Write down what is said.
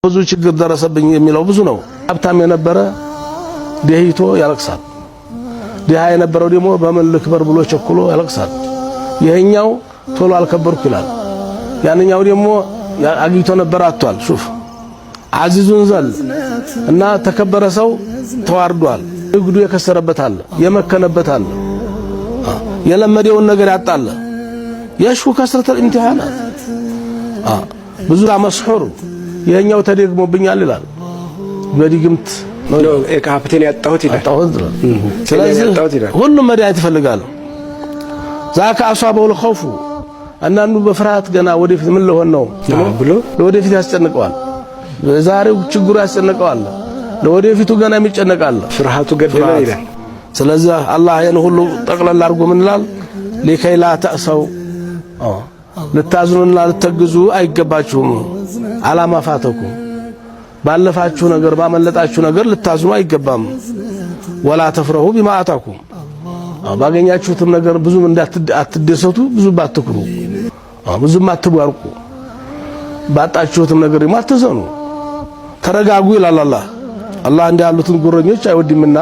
ብዙ ችግር ደረሰብኝ የሚለው ብዙ ነው። ሀብታም የነበረ ደህይቶ ያለቅሳል። ድሃ የነበረው ደግሞ በምን ልክበር ብሎ ቸኩሎ ያለቅሳል። ይሄኛው ቶሎ አልከበርኩ ይላል። ያንኛው ደግሞ አግኝቶ ነበር አጥቷል። ሹፍ አዚዙን ዘል እና ተከበረ ሰው ተዋርዷል። ንግዱ የከሰረበት አለ፣ የመከነበት አለ፣ የለመደውን ነገር ያጣለ። የሹ ከስረተል ኢምቲሃናት ብዙ መስሑር ይሄኛው ተደግሞብኛል ይላል። በድግምት ነው ሀብቴን ያጣሁት ይላል። ስለዚህ ሁሉም መድኃኒት ይፈልጋል። ዛካ አሷበው الخوف አንዳንዱ በፍርሃት ገና ወደፊት ምን ልሆን ነው ብሎ ለወደፊት ያስጨንቀዋል። ዛሬው ችግሩ ያስጨንቀዋል። ለወደፊቱ ገና የሚጨነቃል። ፍርሃቱ ገደለ ይላል። ስለዚህ አላህ ይሄን ሁሉ ጠቅለል አድርጎ ምን ይላል? لكي لا تأسوا ልታዝኑና ልተግዙ አይገባችሁም። على ما فاتكم ባለፋችሁ ነገር ባመለጣችሁ ነገር ልታዝኑ አይገባም። ولا تفرحوا بما آتاكم ባገኛችሁትም ነገር ብዙም እንዳትደሰቱ፣ ብዙም አትኩሩ፣ ብዙም አትቧርቁ። ባጣችሁትም ነገር ደግሞ አትዘኑ፣ ተረጋጉ ይላል አላህ። አላህ እንዲህ ያሉትን ጉረኞች አይወድምና።